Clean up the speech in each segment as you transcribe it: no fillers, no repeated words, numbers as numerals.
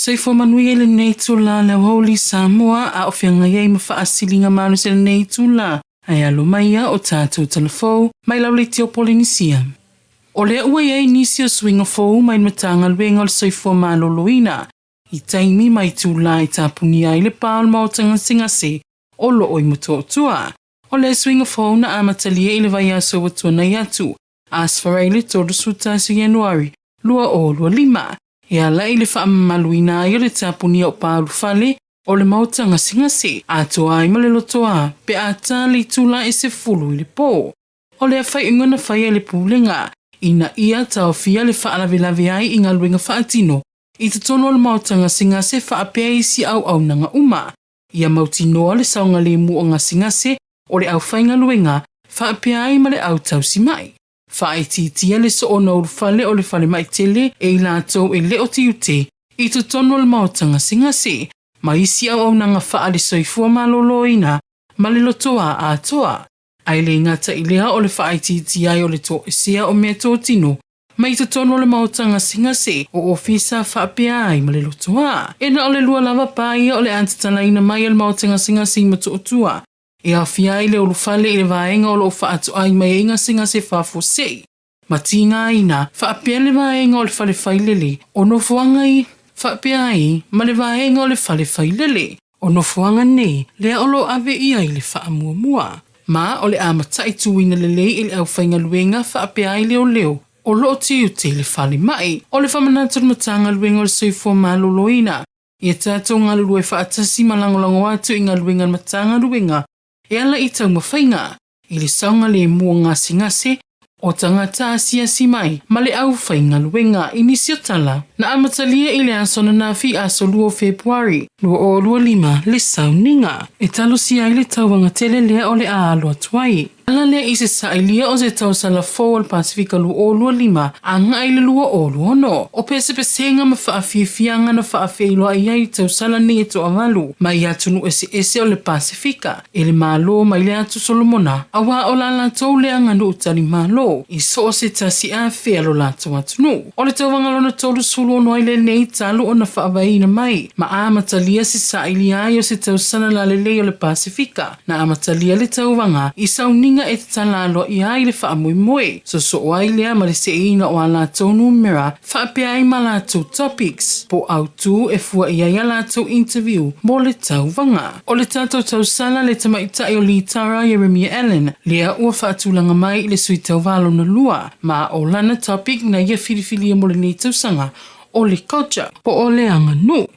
Soifua manuia i lenei itula le aoauli Samoa a o feagai ai ma faasiligamalosi i lenei itula ae alo mai ia o tatou talafou mai lauleiti o Polenisia. O lea ua i ai nisi o suiga fou mai le Matagaluega o le Soifua Maloloina i taimi ma itula e tapunia ai le pa o le maota gasegase o lo o i Motootua. O lea suiga fou na amatalia i le vaiaso ua tuanai atu, Aso Faraile 31 Ianuari 2025, e ala i le faamamaluina ai o le tapunia o pa ulufale o le maota gasegase, atoa ai ma le lotoa pe a ta le itula e 10 i le po. O lea faaiuga na faia e le Pulega ina ia taofia le faalavelave ai i galuega faatino i totonu o le maota gasegase faapea isi auaunaga uma. Ia mautinoa le saogalemu o gasegase o le aufaigaluega faapea ai ma le au tausimai. Faaitiitia le soona ulufale o le falemai tele e i latou e le o tiute i totonu o le maota gasegase ma isi auaunaga faale-soifua maloloina ma le lotoa atoa. Ae le gata i lea o le faaitiitia ai o le toesea o meatotino mai totonu o le maota gasegase o ofisa faapea ai ma le lotoa. E na o le lua lava pa ia o le a tatalaina mai e le maota gasegase i Motootua e aofia ai le ulufale i le vaega o lo o faatoai mai ai gasegase faafuasei ma tigaina faapea le vaega o le fale failele o nofoaga i faapea ai ma le vaega o le fale failele o nofoaga nei lea o lo o ave i ai le faamuamua. Ma o le a mataituina lelei e le aufaigaluega faapea ai leoleo o lo o tiute i le falemai. O le faamanatu a le Matagaluega o le Soifua Maloloina ia tatou galulue faatasi ma lagolago atu i galuega a le Matagaluega e ala i taumafaiga i le saogalemu o gasegase o tagata asiasi mai ma le aufaigaluega. I nisi o tala na amatalia i le aso ananafi aso 2 o Fepuari 2025 le sauniga e talosia ai le tauvaga tele lea o le a alo atu ai. Ala lea i se sailia o se tausala fou o le Pasefika 2025 agai i le 2026. O pesepesega ma faafiafiaga na faafeiloai ai i tausala nei e toavalu mai atunuu eseese o le Pasefika e le Malo mai le Atu Solomona, aua o la latou lea aganuu talimalo i so o se tasi afea lo latou atunuu. O le tauvaga lona 36 ai lenei talu ona faavaeina mai ma amatalia se sailia ai o se tausala lalelei o le Pasefika. Na amatalia le tauvaga i sauniga e tatala aloaia ai le faamoemoe, sosoo ai lea ma le seiina o a latou numera faapea ai ma latou topics po o autū e fua i ai a latou interview mo le tauvaga. O le tatou tausala le tamaitai o Litara Ieremia Allen lea ua faatulaga mai i le sui tauva lona lua ma o lana topic na ia filifilia mo lenei tausaga o le culture po o le aganuu.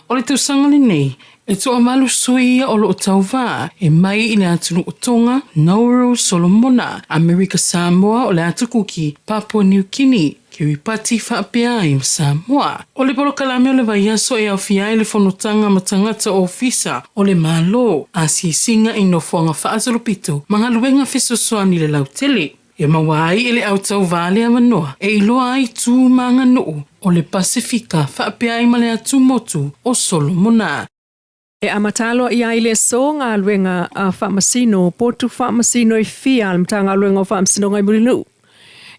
O le tausaga lenei E toavalu sui ia o lo o tauva e mai i le atunuu o Tonga, Nauru, Solomona, Amerika Samoa, o le Atu Kuki, Papua Niu Kini, Kiripati faapea ai ma Samoa. O le polokalame o le vaiaso e aofia ai le fonotaga ma tagata ofisa o le Malo, asiasiga i nofoaga faasolopito ma galuega fesoasoani i le lautele. E maua ai e le au tauva le avanoa e iloa ai tu ma aganuu o le Pasefika faapea ai ma le atumotu o Solomona. E amata loa i ai le aso galuega a Faamasino potu faamasino e fia a le Matagaluega o Faamasinoga i Mulinuu,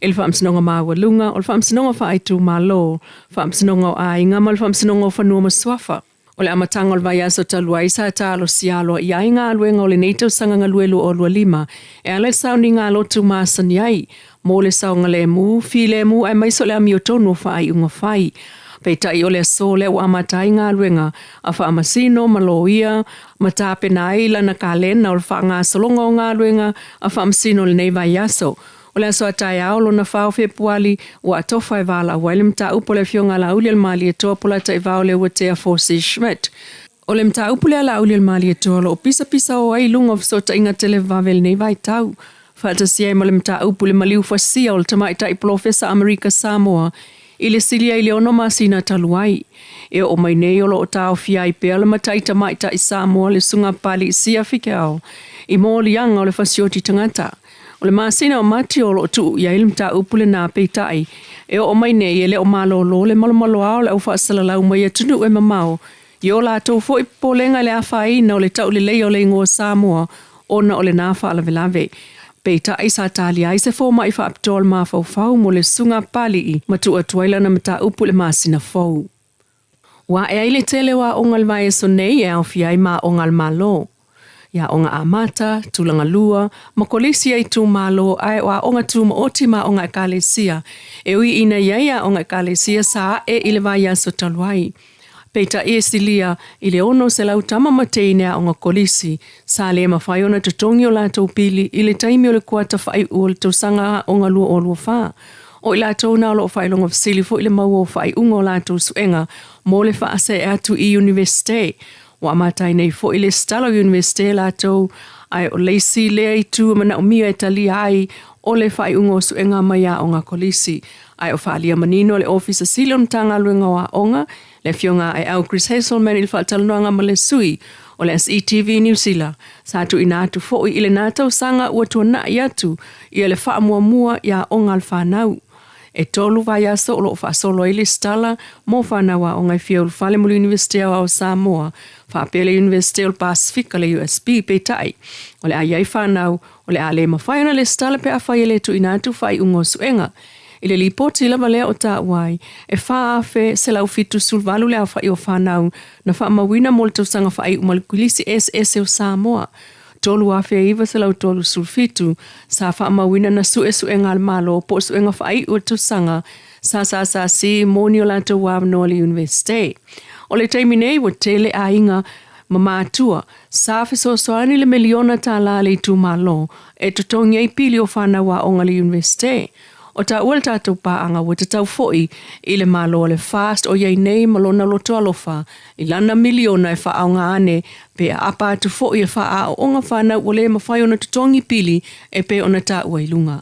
i le Faamasinoga Maualuga, o le Faamasinoga Faaitumalo, Faamasinoga o Aiga ma le Faamasinoga o Fanua ma Suafa. O le amataga o le vaiaso talu ai sa talosia aloaia ai galuega o lenei tausaga galue 2025 e ala i le sauniga a lotu masani ai mo le saogalemu, filemu aemaise o le amiotonu o faaiuga fai. Peitai o le aso lea ua amata ai galuega a Faamasino ma Loia ma tapena ai lana kalena o le faagasologa o galuega a Faamasino i lenei vaiaso. O le aso a taeao lona 4 o Fepuali, ua atofa e valaau ai le mataupu a le Afioga a Laaulialemalietoa Polataivao Leuatea Forsie Schmidt. O le mataupu lea a Laaulialemalietoa o lo o pisapisao ai i luga o fesootaiga televavave i lenei vaitau, faatasi ai ma le mataupu i le maliu fasia o le tamaitai polofesa Amerika Samoa i le silia i le ono masina talu ai. E oo mai nei o lo o taofia ai pea le matai tamaitai Samoa le Susuga Papalii Sia Fikeao i moliaga o le fasioti tagata. O le masina o Mati o lo o tuu i ai le mataupu lena peitai, e oo mai nei e le o malolo le malomaloa o le au faasalalau mai atunuu e mamao i o latou foi popolega i le afaina o le tauleleia o le igoa Samoa ona o lena faalavelave. Peitai sa talia ai se fomai faapitoa o le mafaufau mo le Susuga Papalii ma tuu atu ai lana mataupu i le masina fou. Ua ae ai le tele o aoga i le vaiaso nei e aofia ai ma aoga a le Malo, i aoga amata, tulaga lua, ma kolisi a itumalo, ae o aoga tumaoti ma aoga ekalesia, e ui ina i ai aoga ekalesia sa ae i le vaiaso talu ai. Peitai e silia i le 600 tama ma teine aoga kolisi sa le mafai ona totogi o latou pili i le taimi o le kuata faaiu o le tausaga aoga 2024. O i latou na o lo o faailoga fesili foi le maua o faaiuga o latou suega mo le faasee atu i Iunivesite. Ua amata ai nei foi le lesitala o Iunivesite latou, ae o le isi lea itu e manaomia e talia ai o le faaiuga o suega mai aoga kolisi. Ae o faaalia manino e le Ofisa Sili o le Matagaluega o Aoga, le Afioga ia Aeau Chris Hazelman i le faatalanoaga ma le sui o le SETV Niu Sila, sa tuuina atu foi i lena tausaga ua tuanai atu ia le faamuamua i aoga a le fanau. E tolu vaiaso o lo o faasolo ai le lesitala mo fanau aoga e fia ulufale mo le Iunivesite Aoao o Samoa faapea le Iunivesite o le Pasefika le USP. Peitai, o le a i ai fanau o le a le mafai ona lesitala pe afai e le tuuina atu faaiuga o suega. I le lipoti lava lea o taua ai, e 4,178 le aofai o fanau na faamauina mo le tausaga faaiu ma le Kolisi Eseese o Samoa. 3,937 sa faamauina na suesuega a le Malo po o suega faaiu o le tausaga sa SSC mo ni o latou avanoa i le Iunivesite. O le taimi nei ua tele aiga ma matua sa fesoasoani le meliona tālā a le itumalo e totogi ai pili o fanau aoga i le Iunivesite. O taua le tatou paaga ua tatau foi i le Malo o le FAST o i ai nei ma lona loto alofa i lana miliona e faaaoga ane pe aapa atu foi e faaaooga fanau ua le mafai ona totogi pili e pei ona taua i luga.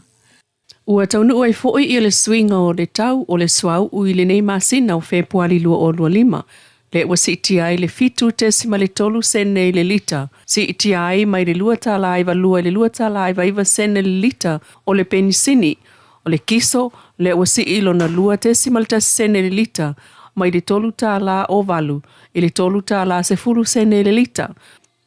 Ua taunuu ai foi ia le suiga o le tau o le suauu i lenei masina o Fepuali 2025, lea ua siitia ai le 7.3 sene i le lita, siitia ai mai le $2.92 i le $2.99 sene le lita o le penisini, o le kiso lea ua sii lona 2.1 sene le lita mai le $3.08 i le $3.10 le lita.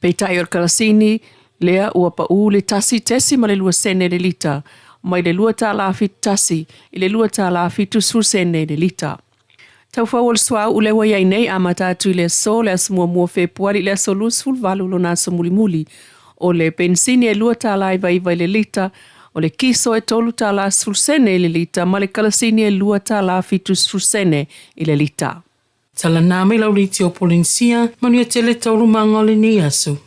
Peitai o le karasini lea ua pau le 1.2 sene le lita mai le $2.71 i le $2.70 sene le lita. Taufau o le suauu lea ua i ai nei, amata atu i le aso, le aso 1 o Fepuari i le aso 28 lona aso mulimuli. O le penisini e $2.99 i le lita, o le kiso e $3.10 sene i le lita ma le karasini e $2.70 sene i le lita. Tala na mai lau leitio Polenisia, manuia tele taualumaga o lenei aso.